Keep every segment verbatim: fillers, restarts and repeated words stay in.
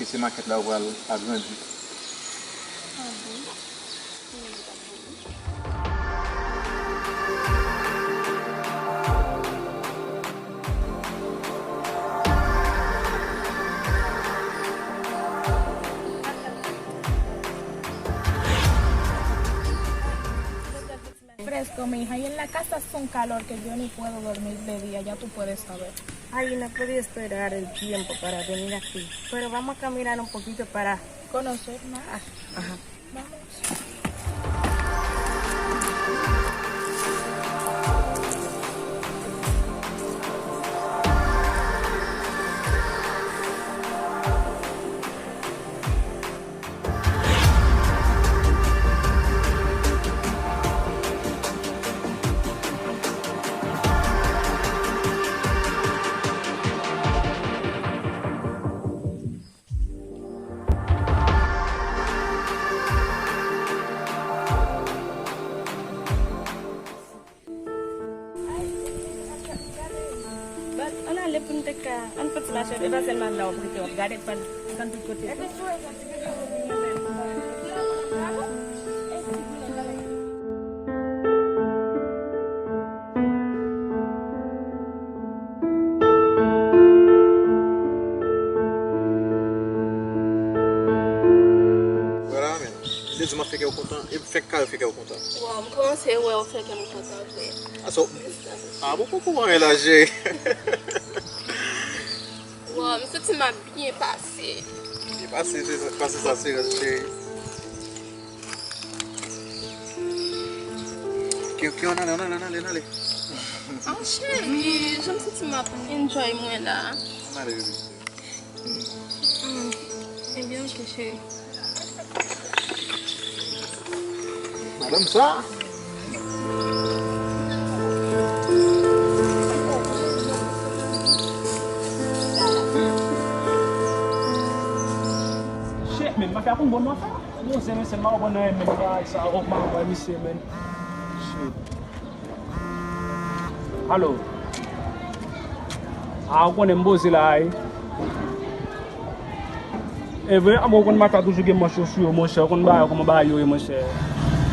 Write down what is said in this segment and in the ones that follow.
Se makèt la ou pral agrandi. Fresco, mija, y en la casa hace un calor que yo ni puedo dormir de día, ya tú puedes saber. Ay, no he podido esperar el tiempo para venir aquí, pero vamos a caminar un poquito para conocer más. Ah, ajá. Vamos. Bat, ann ale pou n te ka, ann fè ti mache, e pa sèlman la w ap rete, w ap gade, w ap tann tout kote. Vwala, men. Li te di m ap fè kè w kontan, e fè kè w kontan. Wow, m kòmanse wè w fè kè m kontan vre. Asa w, a, bon, bon, bon, bagay la, cheri. Wow, m santi m ap byen pase. Byen pase, se sa, pase sa, se rès, cheri. Ok, ok, ann ale, ann ale, ann ale, ann ale. Ah, cheri, jan m santi m ap enjoy mwen la. Ann ale, bebe. Hmm. Ebyen, ok, cheri. Madanm sa. Shit, men, mafya konn bon mafya. Bon, se mesye, m pa konprann anyen, men, bagay sa, oh, m pa wè misye, men. Shit. Alo. A, ou konnen m poze la, wi. E vre, a, bon, ou konn mafya toujou gen manch yo sou yo, monchè. Ou konn bagay yo, kòman bagay yo ye, monchè.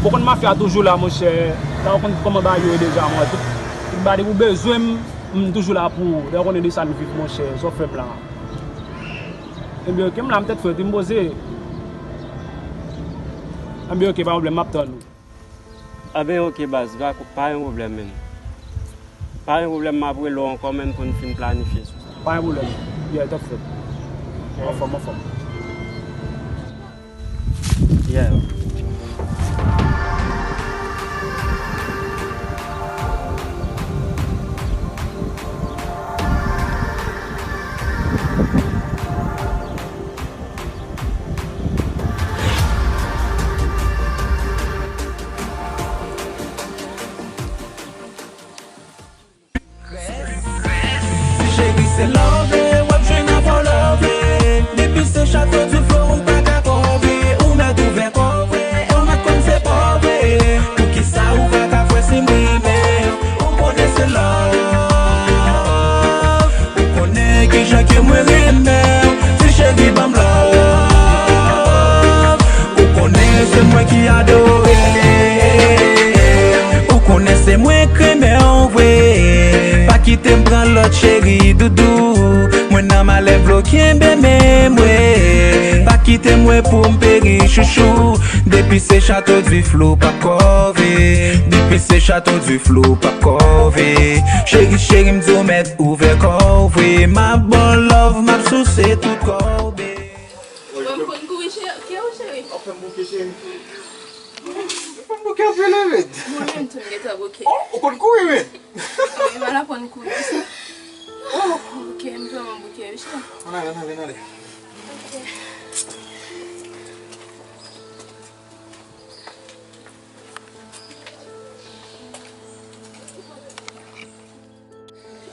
Ou konn mafya toujou la, monchè. La, ou konn kòman bagay yo ye deja, mwen. Tout, tout bagay, depi ou bezwen m, m toujou la pou ou. Deja ou konnen de sa n viv, monchè. Sa w fè m la. Ebyen, ok, m la, m tèt frèt, wi, m poze. Ebyen, ok, pa pwoblèm, m ap tann ou. Enben, ok, baz, pa, pa gen pwoblèm, menn. Pa gen pwoblèm, m ap rele w ankò, menn, pou n fin planifye sou sa. Pa gen pwoblèm. Yeah, tèt frèt. Anfòm, anfòm. Yeah. Cheri, se love, w ap jwenn avè w love. Depi se Chateau du Flot, ou pa ka kòve. Ou mèt ouvè kò vre, ou mèt konn se pa vre. Poukisa ou pa ka kwè si m renmen w? Ou konnen se love. Ou konnen kijan ke mwen renmen w, ti cheri, ban m love. Ou konnen se mwen ki adore. Ou konnen se mwen k renmen w vre. Pa kite m pran lòt, cheri doudou. Mwen nan malè, vle w kenbe men mwen. Pa kite m wè pou m peri, chouchou. Depi se Chateau du Flot, p ap kòve. Depi se Chateau du Flot, p ap kòve. Cheri, cheri, m di w mèt ouvè kò w vre. M ap ba w love, m ap souse tout kò w, baby. Mwen, m konn kouri, cheri. Ke ou, cheri? W ap fè m bouke, cheri. W ap fè m bouke anpil, wi, men. Mwen menm tou, m gentan bouke. Oh, ou konn kouri, men. Wi, m al aprann kouri, sa. Oh. Ok, m vrèman bouke, wi, cheri. Ann ale, ann ale, ann ale. Ok.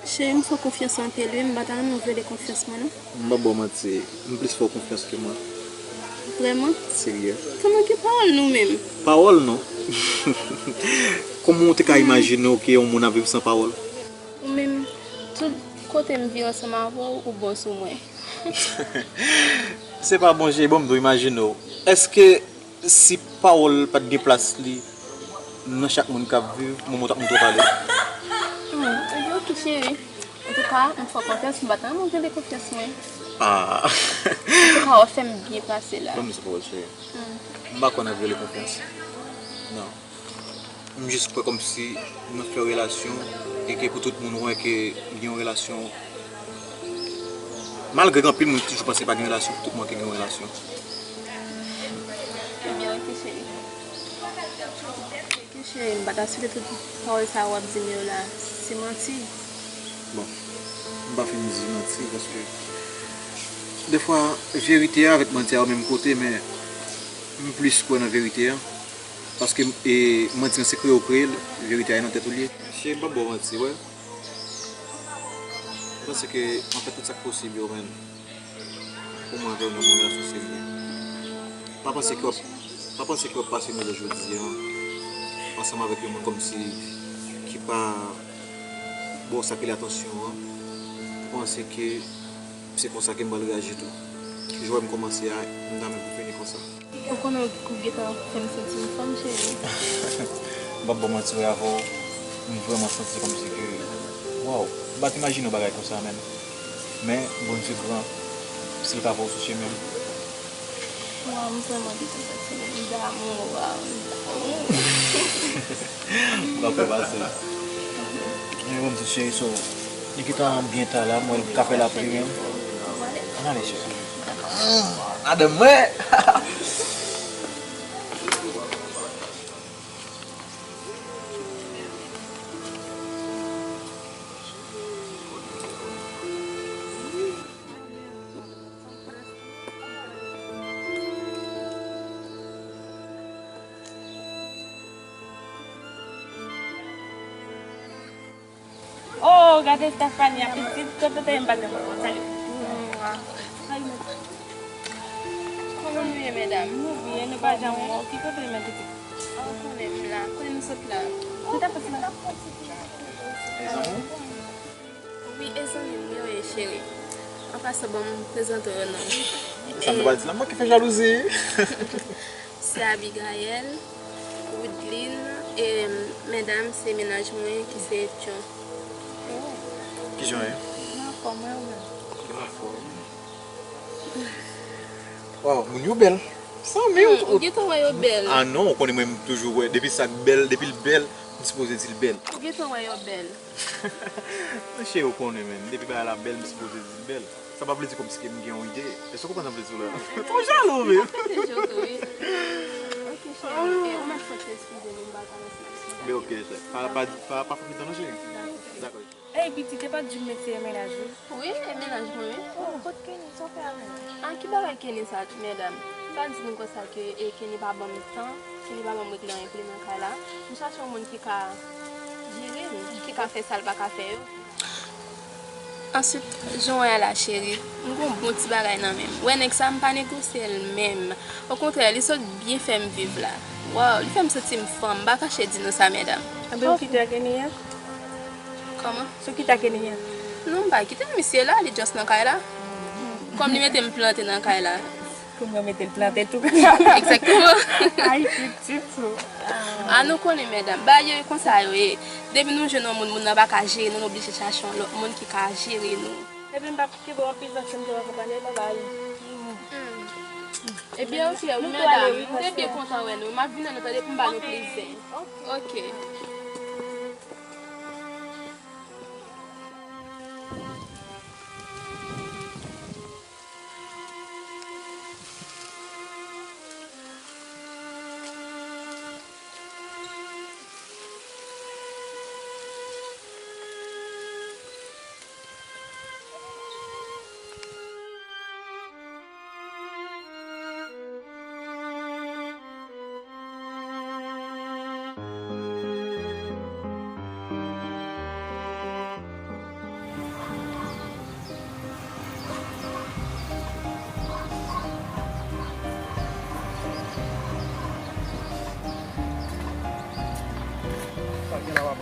Cheri, m fè w konfyans anpil, wi. M pa ta renmen w vyole konfyans mwen, non. M p ap ba w manti, m plis fè w konfyans ke mwen. Vrèman? Serye. Kòman gen pawòl nou menm? Pawòl, non. Kòman w te ka imajine w ke yon moun ap viv san pawòl? Ou menm, tout kote m vire ansanm avè w, ou bon sou mwen. Se pa bon, cheri, bon, m tou imajine w. Èske si pawòl pa t gen plas li nan chak moun k ap viv, moman w t ap montre w pale? Hmm, ebyen, oke, cheri. Antouka, m fè w konfyans, m pa t renmen w vyole konfyans mwen. Ah. Antouka, w ap fè m byen pase la. Ban m di sa pawòl, cheri. Hmm. M pa kwè nan vyole konfyans. Non. M jis kwè kòmsi mwen fè relasyon e ke pou tout moun wè ke m gen yon relasyon. Malgre gen anpil moun ki toujou panse pa gen relasyon, pou tout moun wè ke gen yon relasyon. Ebyen, oke, cheri. Oke, cheri, m pa ta swete tout pawòl sa a w ap di m yo la. Se manti. Bon, m pa fin di manti, paske defwa, verite a avèk manti a yo menm kote, men m plis kwè nan verite a. Paske, e, manti an se kreye w kreye l, verite a nan tèt ou l ye. Cheri, m p ap ba w manti, wè. M panse ke m ap fè tout sa k posib yo, menn, pou mwen avè w nan yon relasyon serye. Pa panse ke w ap, pa panse ke w ap pase mizè jodi a ansanm avèk yon moun kòmsi ki pa ba w sa k rele atansyon an. Panse ke se konsa ke m pral reyaji tou. Jan w wè m kòmanse a, m ta menm pou fini konsa. Ou konnen ou gentan fè m santi m fanm, cheri. M p ap ba w manti, wè, avè w, m vrèman santi kòmsi ke, waw, m pa t imajine yon bagay konsa, menn. Men, Bondye gran, si l ka voye w sou chemen m. Waw, m vrèman gentan santi m damou, waw, m damou. M p ap fè pase. Men bon, m di cheri, so, li gentan byen ta la, m wè l ka fè lapli menm. Ann ale, cheri. Madanm mwen! Oh, gade Stephanie a pitit, kote te m pa te konn sa. Kòman nou ye, medam? Nou byen, nou pa janm wè w. Ki kote w ye, pitit? Ah, ou konnen m la, kote nou sot la. Ou t ap pase la? E zanmi w? Wi, e zanmi m yo ye, cheri. An pasan, ban m prezante w yo non. Sa m te pral di la, manke fè jalouzi. Se Abigail, Woodline, e medam se mennaj mwen ki se Etyon. Kijan w ye? M anfòm, wi, ou menm? M anfòm. Waw, moun yo bèl. Sanmi, hmm, ou gentan wè yo bèl. Ah non, ou konnen mwen m toujou wè, depi sa k bèl, depi l bèl, m sipoze di l bèl. Ou gentan wè yo bèl. Monchè, ou konnen, menn, depi bagay la bèl, m sipoze di l bèl. Sa pa vle di kòmsi ke m gen yon ide. Èske w konprann sa m vle di w la? Twò jalou, menn. Ou pa fè jòk, wi. Ok, cheri. E, ou mèt sot eskize m, m pa ka rete. Men ok, cheri. Pa, pa, pa, pa fè pita non, cheri. Dakò. Dakò. Ey, pitit, e pa di m mesye e mennaj ou? Wi, e mennaj mwen, wi. Oh, kot Kenny? Sa w fè avè l? Ah, ki bagay Kenny sa, medam? Pa di nou konsa ke, e, Kenny pa ban m tan, Kenny pa ban m regle anyen pou li nan kay la. M chache yon moun ki ka jere m, ki ka fè sa l pa ka fè yo. Answit, jan w wè a la, cheri, m gon bon ti bagay nan men m. Wè nèg sa, m pa negosye l menm. Okontrè, li sot byen fè m viv la. Waw, li fè m santi m fanm, m pa kache di nou sa, medam. Ebyen, ou kite ak Kenny a? Kòman? Se w kite ak Kenny a? Non, m pa kite misye la, li just nan kay la. Kòm li mete m plante nan kay la. Pou mwen mete l plante tou. Egzakteman. Ay, pitit ou. Ah, nou konnen, medam. Bagay yo e konsa yo ye. Depi nou jwenn yon moun, moun nan pa ka jere nou, nou oblije chache yon lòt moun ki ka jere nou. Epi m p ap kenbe w anpil paske m te akonpanye l, bye bye. Hmm. Ebyen, ok, wi, medam. M te byen kontan wè nou. M ap vin wè nou, tande, pou m ba nou plezi. Ok.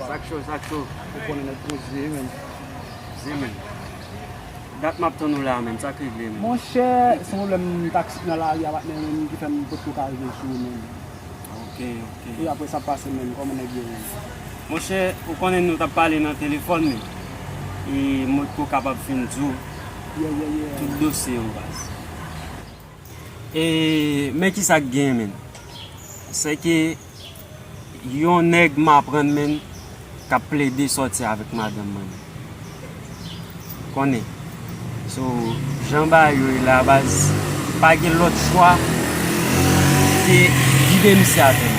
Sa k cho, sa k cho. Ou konnen nèg poze menm. Zi menm. Dat m ap tann ou la, menn. Sa k regle, menn? Monchè, se pwoblèm taksi nan lari a, patnè, menn, ki fè m potko ka rive sou ou, menn. Ok, ok. E apre sa pase, menn, kòman nèg yo ye? Monchè, ou konnen nou t ap pale nan telefòn, menn. E m potko kapab fin di w Yeah, yeah, yeah. tout dosye yo, baz. E men ki sa k gen, menn? Se ke yon nèg m aprann, menn, k ap plede sòti avèk madanm mwen, menn. Konnen. So, jan bagay yo ye la, baz, pa gen lòt chwa ke vide misye atè.